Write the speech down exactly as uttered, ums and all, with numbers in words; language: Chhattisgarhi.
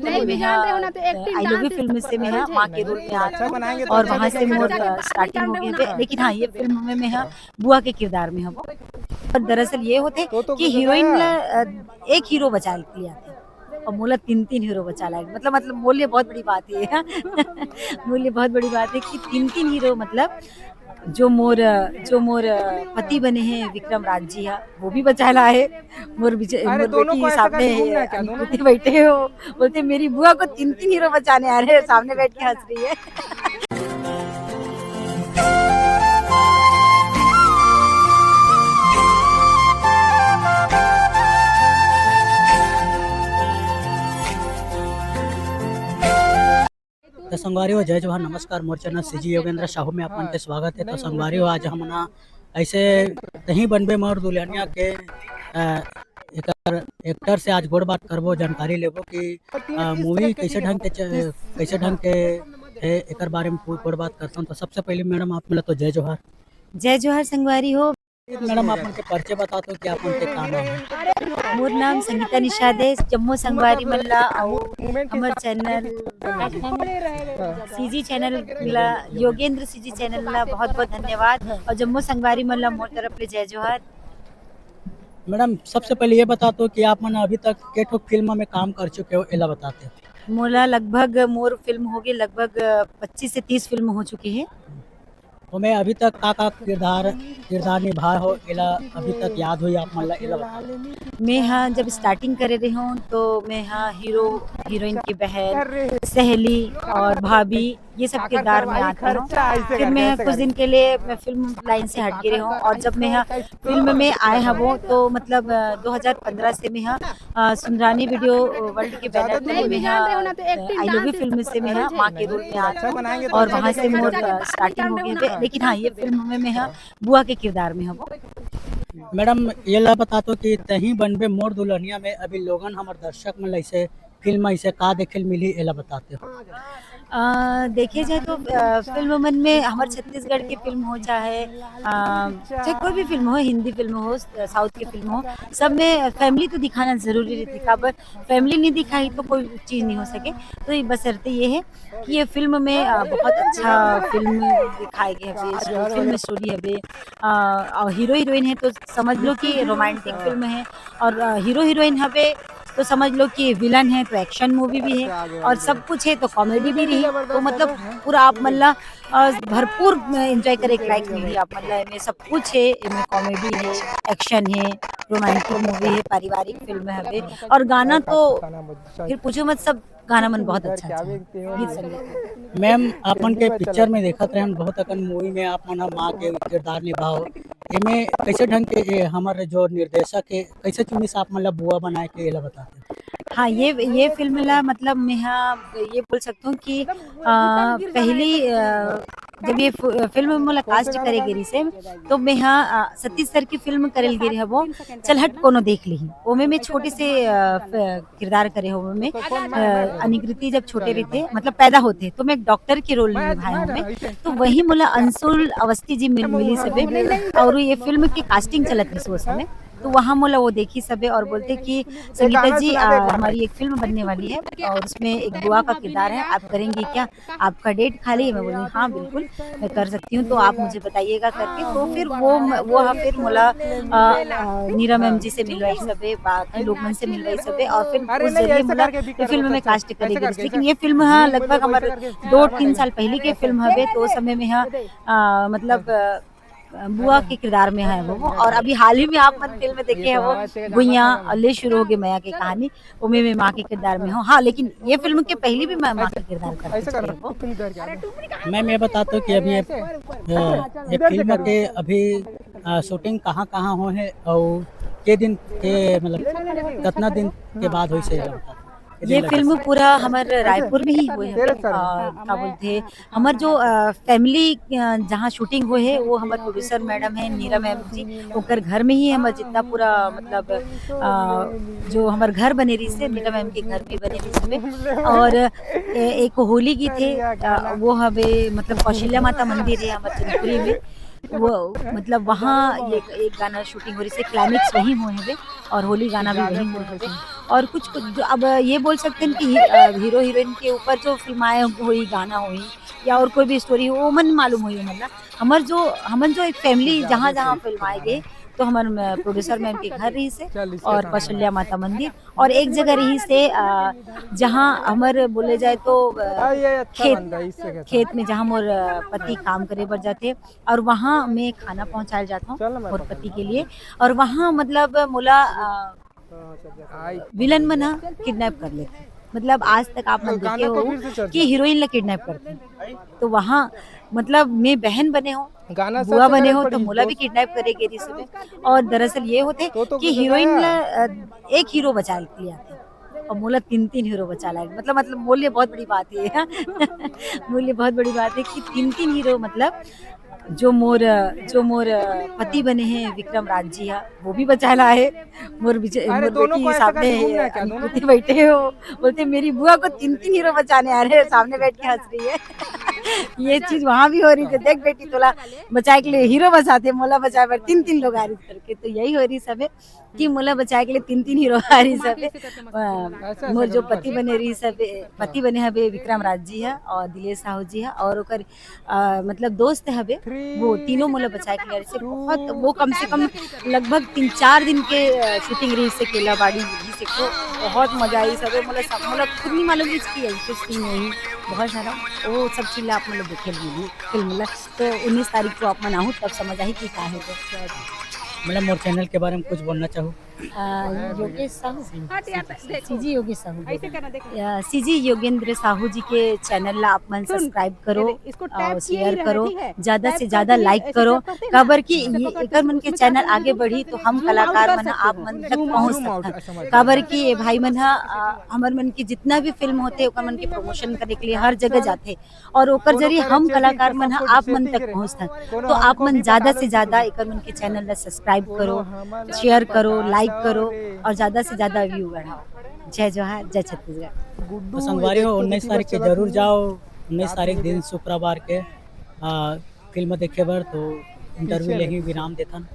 नहीं, में जान रहे हो ना, तो acting, I love you dance film से में माँ के रोल में आत हूँ। और वहाँ से मोर स्टार्टिंग हो गई। लेकिन हाँ, ये फिल्म में मैं बुआ के किरदार में हूँ। और दरअसल ये होथे कि हीरोइन ला, अ, एक हीरो बचा लिया थे और मोला तीन तीन हीरो बचा लाए, मतलब, मतलब, मोर लिए बहुत बड़ी बात है। मोर लिए बहुत बड़ी बात है कि तीन तीन हीरो, मतलब, जो मोर, जो मोर पति बने हैं विक्रम राज जी हा, वो भी बचा लाए। मोर बिच-, मोर बेटी सामने है, अनुकृति बैठे हो, बोलते, "मेरी बुआ को तीन तीन हीरो बचाने आ रहे हैं", सामने बैठ के हंस रही है। तो संगवारी हो, जय जोहार, नमस्कार। मोर चैनल सीजी योगेंद्र साहू में आप मन के स्वागत है। तो संगवारी हो, आज हमन ऐसे तहीं बनबे मोर दुल्हनिया के, अ, एकर एक्टर से आज गोड़ बात करबो, जानकारी लेबो कि, अ, मूवी कैसे ढंग के च-, कैसे ढंग के है, एकर बारे में पू-, गोड़ बात करता हूँ। तो सबसे पहले मैडम, आप मिला तो जय जोहार। जय जोहार संगवारी हो। मैडम, आप मन के परिचय बता दो कि आप मन के का नाम है? मोर नाम संगीता निषाद है। जम्मो संगवारी मन ला अउ हमर चैनल, सीजी चैनल ला, योगेंद्र सीजी चैनल ला बहुत बहुत धन्यवाद, और जम्मो संगवारी मन ला मोर तरफ ले जय जोहार। मैडम, सबसे पहले ये बता दो कि आप मन अभी तक के ठो फिल्म में काम कर चुके हो, एला बताते हो। मोला लगभग, मोर फिल्म होगे लगभग पच्चीस से तीस फिल्म हो चुकी है। ओमे अभी तक का-का किरदार, किरदार निभाए हो, एला अभी तक याद होही आप मन ला, एला बताओ। मैं हा जब स्टार्टिंग करे रहे हूँ, तो मैं हा हीरो, हीरोइन की बहन, सहेली और भाभी, ये सब किरदार में आते हूँ। फिर मैं कुछ दिन के लिए मैं फिल्म लाइन से हट गई रही हूँ, और जब मैं हा फिल्म में आए हूँ, वो तो मतलब, अ, दो हज़ार पन्द्रह से मैं हा अ, सुंदरानी वीडियो वर्ल्ड के बैनर तले में हा, अ, आई लव यू फिल्म से मैं हा माँ के रोल में आत हूँ, और वहाँ से मोर, अ, स्टार्टिंग हो गई है। लेकिन हाँ, ये फिल्म में मैं हा बुआ के किरदार में हूँ। मैडम, ये ला बता दो कि तहीं बनबे मोर दुल्हनिया में अभी लोगन हमर दर्शक मन ला ऐसे फिल्म ऐसे का देखे ल मिलही, एला बताते हो। अ, देखे जाए तो, अ, फिल्म मन में हमर छत्तीसगढ़ के फिल्म हो, चाहे, अ, चाहे कोई भी फिल्म हो, हिंदी फिल्म हो, साउथ के फिल्म हो, सब में फैमिली तो दिखाना जरूरी रहिथे। काबर फैमिली नहीं दिखाही तो कोई चीज नहीं हो सके। तो ये बशर्ते ये है कि ये फिल्म में, अ, बहुत अच्छा फिल्म दिखाए गए हवे, फिल्म स्टोरी हवे, अ, और हीरो हीरोइन है तो समझ लो कि रोमांटिक फिल्म है, और, अ, हीरो हीरोइन हवे तो समझ लो कि विलन है तो एक्शन मूवी भी है, और सब कुछ है तो कॉमेडी भी रही। तो मतलब पूरा आप मन ला, अ, भरपूर एंजॉय करे के लायक मिली आप मन ला। एमे सब कुछ है, एमे कॉमेडी है, एक्शन है, रोमांटिक मूवी है, पारिवारिक फिल्म हवे, और गाना तो फिर पूछो मत, सब गाना मन बहुत अच्छा, अच्छा है, गीत संगीत। मैम, आप मन के पिक्चर में देखत रहन, बहुत अकन मूवी में आप मन ह माँ के किरदार निभाओ, एमे कैसे ढंग के, ए, हमर जो निर्देशक है, कैसे चुनिस आप मन ला बुआ बनाए के, एला बताते। हाँ, ये, ये फिल्म ला मतलब मैं हा ये बोल सकती हूँ कि, अ, पहली, अ, जब ये फि-, फिल्म में मोला कास्ट करे गे रिहिस हे, तो मैं हा, अ, सतीश सर की फिल्म करे गे रहे वो, चल हट कोनो देख ली, ओमे मैं छोटे से, अ, फ-, किरदार करे हो मैं, अ, अनिकृति जब छोटे रहिथे, मतलब पैदा होथे, तो मैं एक डॉक्टर के रोल निभाए हूँ मैं। तो वही मोला अंशुल अवस्थी जी मिल-, मिलिस हवे, और ये फिल्म की कास्टिंग चलत रहिस ओ समय। तो वहाँ मोला वो देखिस हवे और बोलथे कि संगीता जी, अ, हमारी एक फिल्म बनने वाली है और उसमें एक बुआ का किरदार है, आप करेंगी क्या? आपका डेट खाली है? मैं बोली, "हाँ, बिल्कुल, मैं कर सकती हूँ, तो आप मुझे बताइएगा," करके। तो फिर वो म-, वो ह फिर मोला, अ, अ, नीरा मैम जी से मिलवाइस हवे, बाकी लोग मन से मिलवाइस हवे, और फिर उस जरिए मोला ये फिल्म में कास्ट करे गे। लेकिन ये फिल्म ह लगभग हमर दो तीन साल पहले के फिल्म हवे, तो उस समय में ह, अ, मतलब, अ, बुआ के किरदार में है वो। और अभी हाल ही में आप मन फिल्म देखे है वो, गुइया, और ले शुरू हो गई मैया की कहानी, ओमे मैं माँ के किरदार में हूँ। हाँ, लेकिन ये फिल्म के पहले भी मैं माँ के किरदार कर चुकी हूँ। मैम, ये बता दो कि अभी ये, अ, ये फिल्म के अभी, अ, शूटिंग कहाँ-कहाँ हो है और के दिन के, मतलब, कितना दिन के बाद होइस हे? ये फिल्म पूरा हमर रायपुर में ही हुए है। अ, का बोलथे, हमर जो, अ, फैमिली, अ, जहाँ शूटिंग हुए है, वो हमर प्रोड्यूसर मैडम है, नीरा मैम जी, ओकर घर में ही हमर जितना पूरा, मतलब, अ, जो हमर घर बने रहिस हे, नीरा मैम के घर भी बने रहिस हे। और ए-, एक होली गीत है, अ, वो हवे, मतलब, कौशल्या माता मंदिर है हमर चंदपुरी में, वो, मतलब, वहाँ ये एक गाना शूटिंग हो रहिस हे, क्लाइमेक्स वहीं हुए हवे और होली गाना भी वहीं हुए हवे। और कुछ, कुछ जो अब ये बोल सकते हैं कि ही-, अ, हीरो हीरोइन के ऊपर जो फिल्माएं हुई, गाना हुई या और कोई भी स्टोरी हो, वो मन मालूम हुई, मतलब हमर जो, हमन जो एक फैमिली जहाँ जहाँ फिल्माए गए, तो हमर प्रोड्यूसर मैम के घर रही से और कौशल्या माता मंदिर, और एक जगह रही से, अ, जहाँ हमर बोले जाए तो, अ, खेत, खेत में जहाँ मोर, अ, पति काम करे बर जाते, और वहाँ मैं खाना पहुँचाए जाता हूँ मोर पति के लिए। और वहाँ मतलब मोला, अ, विलन मन ह किडनैप कर लेथे। मतलब आज तक आप मन देखे हो कि हीरोइन ला किडनैप करथे। तो वहाँ मतलब मैं बहन बने हो, बुआ बने हो, तो मोला भी किडनैप करे गे रहिस हवे। और दरअसल ये होथे कि हीरोइन ला, अ, एक हीरो बचा ले आथे और मोला तीन तीन हीरो बचा लाए, मतलब, मतलब मोर लिए बहुत बड़ी बात हे। मोर लिए बहुत बड़ी बात हे कि तीन तीन हीरो, मतलब जो मोर, जो मोर पति बने हैं विक्रम राज जी हा, वो भी बचा लाए। मोर बेटी सामने बैठे हो, बोलते मेरी बुआ को तीन तीन हीरो बचाने आ रहे हैं, सामने बैठ के हंस रही है। ये चीज वहाँ भी हो रही थी, देख बेटी, तोला बचाए के लिए हीरो बचाते, मोला बचाए बर तीन तीन लोग आ रही करके। तो यही हो रही सब है कि मोला बचाए के लिए तीन तीन हीरो आ रही सब है। मोर जो पति बने रही सब, पति बने हवे विक्रम राज जी है और दिलेश साहू जी है और ओकर, अ, मतलब दोस्त हवे, वो तीनों मोला बचाए के लिए से बहुत, वो कम से कम लगभग तीन चार दिन के, अ, शूटिंग रही से केलाबाड़ी रही से को बहुत मजा आई सब। मोला सब, मोला खुद नहीं मालूम कि इसकी ऐसी सीन हुई बहुत सारा, वो सब चीज आप मतलब देखे भी फिल्म ला। तो उन्नीस तारीख को आप मनाहू तब समझ आई कि का है। तो मैडम, मोर चैनल के बारे में कुछ बोलना चाहू? अ, योगेश साहू, सीजी योगेश साहू, सीजी योगेंद्र साहू जी के चैनल ला आप मन सब्सक्राइब करो और शेयर करो, ज्यादा से ज्यादा लाइक करो। काबर कि ये एकर मन के चैनल आगे बढ़ी तो हम कलाकार मन आप मन तक पहुंच सकथन। काबर कि ये भाई मन ह, अ, हमर मन के जितना भी फिल्म होते ओकर मन के प्रमोशन करे के लिए हर जगह जाथे और ओकर जरिए हम कलाकार मन ह आप मन तक पहुंचथन। तो आप मन ज्यादा से ज्यादा एकर मन के चैनल ला सब्सक्राइब करो, शेयर करो, लाइक करो और ज्यादा से ज्यादा व्यू बढ़ाओ। जय जोहार, जय छत्तीसगढ़। तो संगवारी हो, उन्नीस तारीख के जरूर जाओ, उन्नीस तारीख दिन शुक्रवार के, आ, फिल्म देखे बर। तो इंटरव्यू ले ही विराम देथन।